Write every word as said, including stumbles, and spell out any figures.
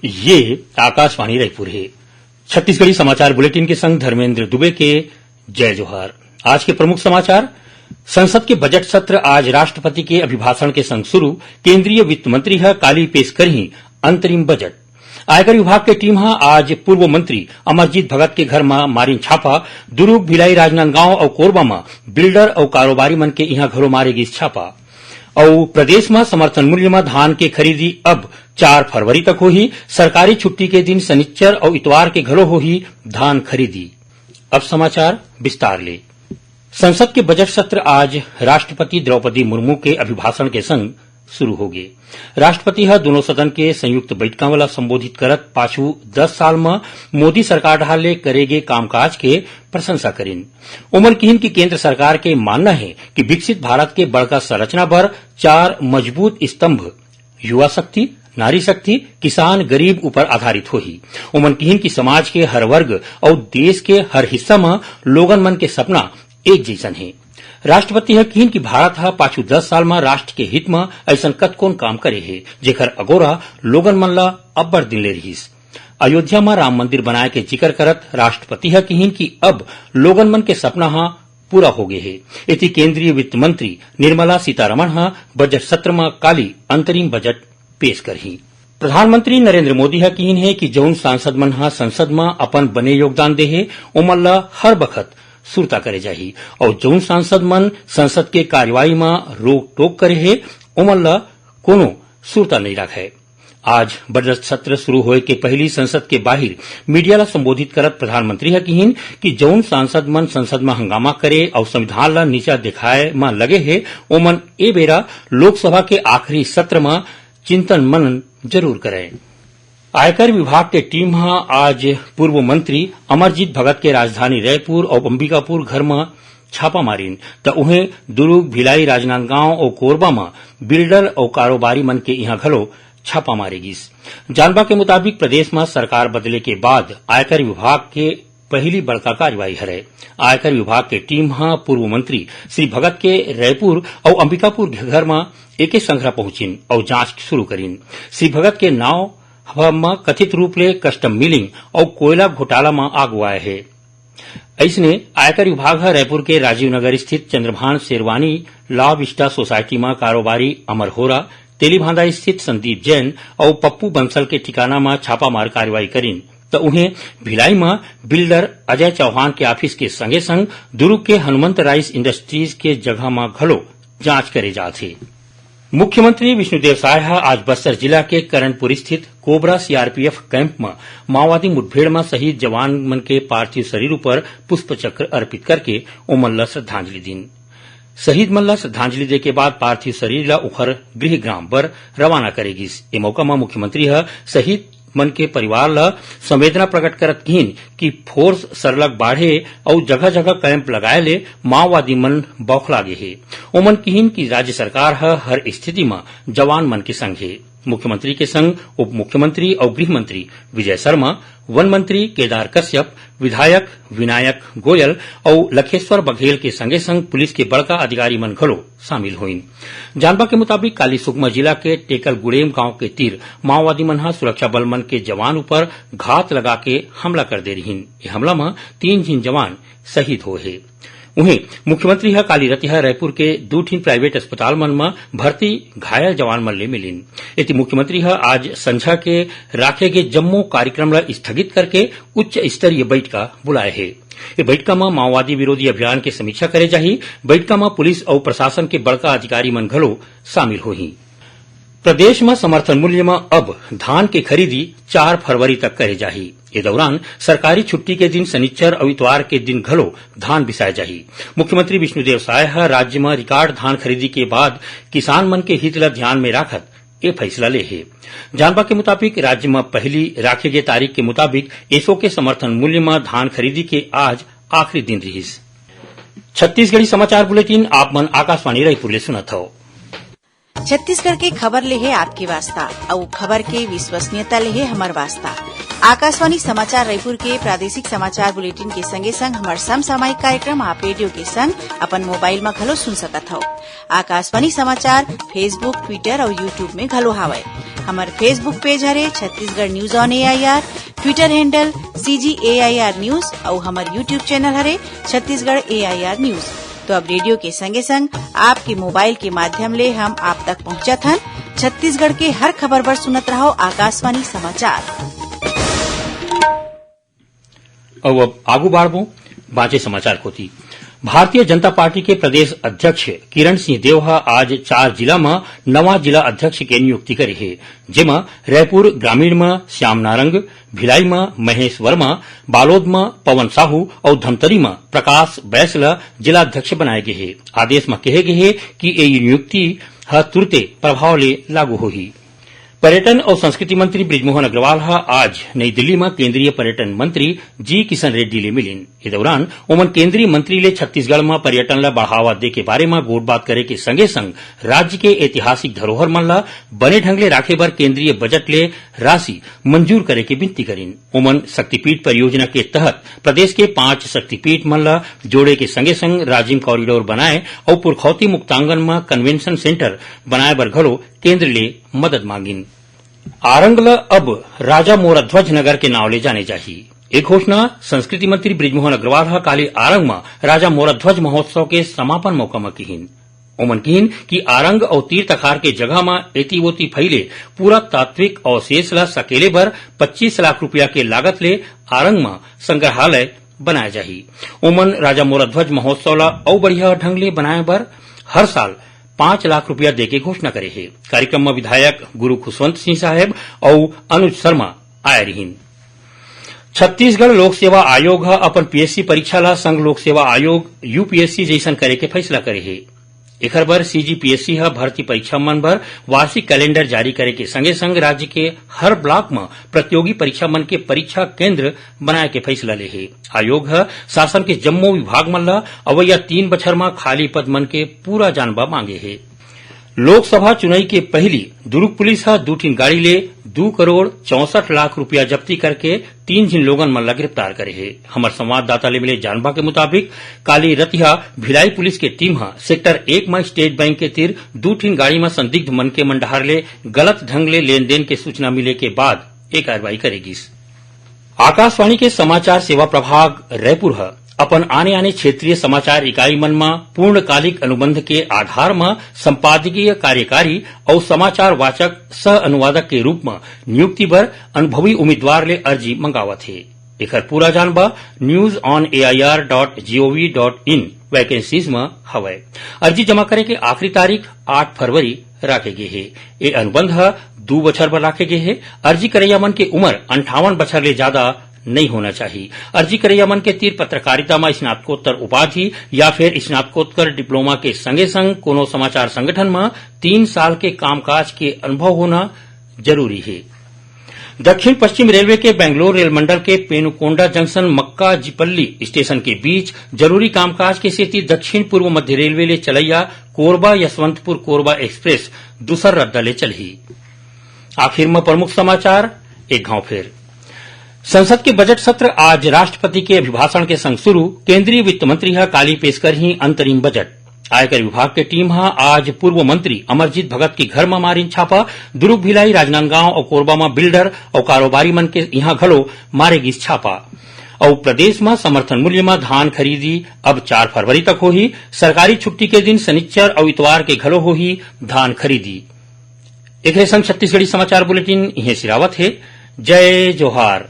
ये आकाशवाणी रायपुर हे। छत्तीसगढ़ी समाचार बुलेटिन के संग धर्मेंद्र दुबे के जय जोहार। आज के प्रमुख समाचार। संसद के बजट सत्र आज राष्ट्रपति के अभिभाषण के संग शुरू। केंद्रीय वित्त मंत्री ह काली पेश करही अंतरिम बजट। आयकर विभाग के टीम ह आज पूर्व मंत्री अमरजीत भगत के घर म मारिन छापा। दुरूग, भिलाई, राजनांदगांव अउ कोरबा म बिल्डर अउ कारोबारी मन के इहां घलो मारे गिस छापा। अउ प्रदेश म समर्थन मूल्य म धान के खरीदी अब चार फरवरी तक होही। सरकारी छुट्टी के दिन सनिच्चर अउ इतवार के घलो होही धान खरीदी। अब समाचार विस्तार ले। संसद के बजट सत्र आज राष्ट्रपति द्रौपदी मुर्मू के अभिभाषण के संग शुरू होगे। राष्ट्रपति ह दूनों सदन के संयुक्त बइठका ल संबोधित करत पाछू दस साल म मोदी सरकार डहार ले करे गे कामकाज के प्रशंसा करिन। ओमन किहिन कि केंद्र सरकार के मानना हे कि विकसित भारत के बड़का संरचना बर चार मजबूत स्तंभ, युवा शक्ति, नारी शक्ति, किसान, गरीब ऊपर आधारित होही। ओमन किहिन कि समाज के हर वर्ग अउ देश के हर हिस्सा म लोगन मन के सपना एक जइसन हे। राष्ट्रपति ह किहिन कि भारत ह पाछू दस साल म राष्ट्र के हित म अइसन कतकोन काम करे हे, जेकर अगोरा लोगन मन ल अब्बड़ दिन ले रिहिस। अयोध्या म राम मंदिर बनाए के जिकर करत राष्ट्रपति ह किहिन कि अब लोगन मन के सपना ह पूरा होगे हे। एती केंद्रीय वित्त मंत्री निर्मला सीतारमण ह बजट सत्र म काली अंतरिम बजट पेश करही। प्रधानमंत्री नरेंद्र मोदी ह किहिन हे कि जउन सांसद मन ह संसद म अपन बने योगदान दे हे, ओमन ल हर बखत सुरता करे जाही अउ जउन सांसद मन संसद के कार्यवाही म रोक टोक करे हे, ओमन ल कोनो सुरता नइ राखय। आज बजट सत्र शुरू होए के पहिली संसद के बाहिर मीडिया ल संबोधित करत प्रधानमंत्री ह किहिन कि जउन सांसद मन संसद म हंगामा करे अउ संविधान ल नीचा देखाए म लगे हे, ओमन ए बेरा लोकसभा के आखिरी सत्र म चिंतन मनन जरूर करय। आयकर विभाग के टीम ह आज पूर्व मंत्री अमरजीत भगत के राजधानी रायपुर अउ अंबिकापुर घर म छापा मारिन, त उहें दुरूग, भिलाई, राजनांदगांव अउ कोरबा म बिल्डर अउ कारोबारी मन के इहां घलो छापा मारे गिस। जानबा के मुताबिक, प्रदेश म सरकार बदले के बाद आयकर विभाग के पहिली बड़का कार्रवाई हरय। आयकर विभाग के टीम ह पूर्व मंत्री श्री भगत के रायपुर अउ अंबिकापुर घर म एके संघरा पहुंचिन अउ जांच शुरू करिन। श्री भगत के नाव ह म कथित रूप ले कस्टम मिलिंग अउ कोयला घोटाला म आगू आए हे। अइसने, आयकर विभाग ह रायपुर के राजीव नगर स्थित Chandrabhan sherwani law Vista society म कारोबारी अमर होरा, तेलीभांदा स्थित संदीप जैन अउ पप्पू बंसल के ठिकाना म छापामार कार्रवाई करिन, त उहें भिलाई म बिल्डर अजय चौहान के ऑफिस के संगे संग दुरूग के हनुमंत राइस इंडस्ट्रीज के जगह म घलो जांच करे जात हे। मुख्यमंत्री विष्णुदेव साय ह आज बस्तर जिला के करनपुर स्थित कोबरा सीआरपीएफ कैंप म माओवादी मुठभेड़ म शहीद जवान मन के पार्थिव शरीर उपर पुष्प चक्र अर्पित करके ओमन ल श्रद्धांजलि दीन। शहीद मन ल श्रद्धांजलि देके बाद पार्थिव शरीर ल ओखर गृह ग्राम बर रवाना करे गिस। ए मौका म मुख्यमंत्री ह शहीद मन के परिवार ल संवेदना प्रकट करत किहिन कि फोर्स सरलग बाढ़े अउ जगह-जगह कैंप लगाए ले माओवादी मन बौखला गे हे। ओमन किहिन कि राज्य सरकार ह हर स्थिति म जवान मन के संग हे। मुख्यमंत्री के संग उप मुख्यमंत्री अउ गृह मंत्री विजय शर्मा, वन मंत्री केदार कश्यप, विधायक विनायक गोयल अउ लखेश्वर बघेल के संगे संग पुलिस के बड़का अधिकारी मन घलो शामिल होइन। जानबा के मुताबिक, काली सुकमा जिला के टेकलगुड़ेम गांव के तीर माओवादी मन ह सुरक्षा बल मन के जवान ऊपर घात लगा के हमला कर दे रिहिन। ए हमला म तीन झिन जवान शहीद होए हे। उहें, मुख्यमंत्री ह काली रतिहा रायपुर के दू ठिन प्राइवेट अस्पताल मन म भर्ती घायल जवान मन ले मिलिन। एती मुख्यमंत्री ह आज संझा के राखे गे जम्मो कार्यक्रम ल स्थगित करके उच्च स्तरीय बइठका बुलाए हे। ए बइठका म माओवादी विरोधी अभियान के समीक्षा करे जाही। बइठका म पुलिस अउ प्रशासन के बड़का अधिकारी मन घलो शामिल होही। प्रदेश म समर्थन मूल्य म अब धान के खरीदी चार फरवरी तक करे जाही। ए दौरान सरकारी छुट्टी के दिन सनिच्चर अउ इतवार के दिन घलो धान बिसाए जाही। मुख्यमंत्री विष्णुदेव साय ह राज्य म रिकॉर्ड धान खरीदी के बाद किसान मन के हित ल ध्यान में राखत ए फैसला ले हे। जानबा के मुताबिक, राज्य म पहिली राखे गे तारीख के मुताबिक एसो के समर्थन मूल्य म धान खरीदी के आज आखिरी दिन रिहिस। छत्तीसगढ़ी समाचार बुलेटिन आप मन आकाशवाणी रायपुर ले सुनत हव। छत्तीसगढ़ के खबर ले हे आपके वास्ता, अउ खबर के विश्वसनीयता ले हे हमर वास्ता। आकाशवाणी समाचार रायपुर के प्रादेशिक समाचार बुलेटिन के संगे संग हमर समसामयिक कार्यक्रम आप रेडियो के संग अपन मोबाइल म घलो सुन सकत हव। आकाशवाणी समाचार Facebook, Twitter अउ YouTube में घलो हावय। हमर Facebook page हरे Chhattisgarh news on A I R, Twitter handle C G A I R news अउ हमर YouTube channel हरे Chhattisgarh A I R news। तो अब रेडियो के संगे संग आपके मोबाइल के माध्यम ले हम आप तक पहुंचत हन। छत्तीसगढ़ के हर खबर बर सुनत रहो आकाशवाणी समाचार। अउ अब आगू बाढ़बो बांचे समाचार कोति। भारतीय जनता पार्टी के प्रदेश अध्यक्ष किरण सिंह देव ह आज चार जिला म नवा जिला अध्यक्ष के नियुक्ति करे हे, जेमा रायपुर ग्रामीण म श्याम नारंग, भिलाई म महेश वर्मा, बालोद म पवन साहू अउ धमतरी म प्रकाश बैस ल जिला अध्यक्ष बनाए गे हे। आदेश म कहे गे हे कि ए नियुक्ति ह तुरते प्रभाव ले लागू होही। पर्यटन अउ संस्कृति मंत्री बृजमोहन अग्रवाल ह आज नई दिल्ली म केंद्रीय पर्यटन मंत्री जी किशन रेड्डी ले मिलिन। ए दौरान ओमन केंद्रीय मंत्री ले छत्तीसगढ़ म पर्यटन ल बढ़ावा दे के बारे म गोठबात करे के संगे संग राज्य के ऐतिहासिक धरोहर मन ल बने ढंग ले राखे बर केंद्रीय बजट ले राशि मंजूर करे के विनती करिन। ओमन शक्तिपीठ परियोजना के तहत प्रदेश के पांच शक्तिपीठ मन ल जोड़े के संगे संग राजिम कॉरिडोर बनाए अउ पुरखौती मुक्तांगन म कन्वेंशन सेंटर बनाए बर घलो केंद्र ले मदद मांगिन। आरंग ल अब राजा मोराध्वज नगर के नाव ले जाने जाही। ए घोषणा संस्कृति मंत्री बृजमोहन अग्रवाल ह काली आरंग म राजा मोराध्वज महोत्सव के समापन मौका म किहिन। ओमन किहिन कि आरंग अउ तीर तखार के जगह म एती ओती फैले पुरातात्विक अवशेष ल सकेले बर पच्चीस लाख रुपया के लागत ले आरंग म संग्रहालय बनाए जाही। ओमन राजा मोराध्वज महोत्सव ल अउ बढ़िया ढंग ले बनाए बर हर साल पांच लाख रुपया दे के घोषणा करे हे। कार्यक्रम म विधायक गुरु खुशवंत सिंह साहेब अउ अनुज शर्मा आए रिहिन। छत्तीसगढ़ लोक सेवा आयोग ह अपन पीएससी परीक्षा ल संघ लोक सेवा आयोग, यूपीएससी, जइसन करे के फैसला करे हे। एखर बर सीजीपीएससी ह भर्ती परीक्षा मन बर वार्षिक कैलेंडर जारी करे के संगे संग राज्य के हर ब्लॉक म प्रतियोगी परीक्षा मन के परीक्षा केंद्र बनाए के फैसला ले हे। आयोग ह शासन के जम्मो विभाग मन ल अवइया तीन बछर म खाली पद मन के पूरा जानबा मांगे हे। लोकसभा चुनई के पहिली दुरूग पुलिस ह दू ठिन गाड़ी ले दू करोड़ चौसठ लाख रुपया जब्ती करके तीन झिन लोगन मन ल गिरफ्तार करे हे। हमर संवाददाता ले मिले जानबा के मुताबिक, काली रतिहा भिलाई पुलिस के टीम ह सेक्टर एक म स्टेट बैंक के तीर दू ठिन गाड़ी म संदिग्ध मनखे मन डहार ले गलत ढंग ले लेन देन के सूचना मिले के बाद ए कार्रवाई करे गिस। आकाशवाणी के समाचार सेवा प्रभाग रायपुर ह अपन आने-आने क्षेत्रीय समाचार इकाई मन म पूर्णकालिक अनुबंध के आधार म संपादकीय कार्यकारी अउ समाचार वाचक सह अनुवादक के रूप म नियुक्ति बर अनुभवी उम्मीदवार ले अर्जी मंगावत हे। एखर पूरा जानबा news on A I R dot G O V dot in vacancies म हवय। अर्जी जमा करे के आखिरी तारीख आठ फरवरी राखे गे हे। ए अनुबंध ह दू बछर बर राखे गे हे। अर्जी करइया मन के उमर अंठावन बछर ले जादा नइ होना चाही। अर्जी करइया मन के तीर पत्रकारिता म स्नातकोत्तर उपाधि या फिर स्नातकोत्तर डिप्लोमा के संगे संग कोनो समाचार संगठन म तीन साल के कामकाज के अनुभव होना जरूरी हे। दक्षिण पश्चिम रेलवे के बेंगलोर रेल मंडल के पेनुकोंडा जंक्शन मक्का जिपल्ली स्टेशन के बीच जरूरी कामकाज के सेती दक्षिण पूर्व मध्य रेलवे ले चलइया कोरबा यशवंतपुर कोरबा एक्सप्रेस दूसर रद्दा ले चलही। आखिर म प्रमुख समाचार एक घांव फेर। संसद के बजट सत्र आज राष्ट्रपति के अभिभाषण के संग शुरू। केंद्रीय वित्त मंत्री ह काली पेश करही अंतरिम बजट। आयकर विभाग के टीम ह आज पूर्व मंत्री अमरजीत भगत के घर म मारिन छापा। दुरूग, भिलाई, राजनांदगांव अउ कोरबा म बिल्डर अउ कारोबारी मन के इहां घलो मारे गिस छापा। अउ प्रदेश म समर्थन मूल्य म धान खरीदी अब चार फरवरी तक होही। सरकारी छुट्टी के दिन सनिच्चर अउ इतवार के घलो होही धान खरीदी। एकरे संग छत्तीसगढ़ी समाचार बुलेटिन इहें सिरावत हे। जय जोहार।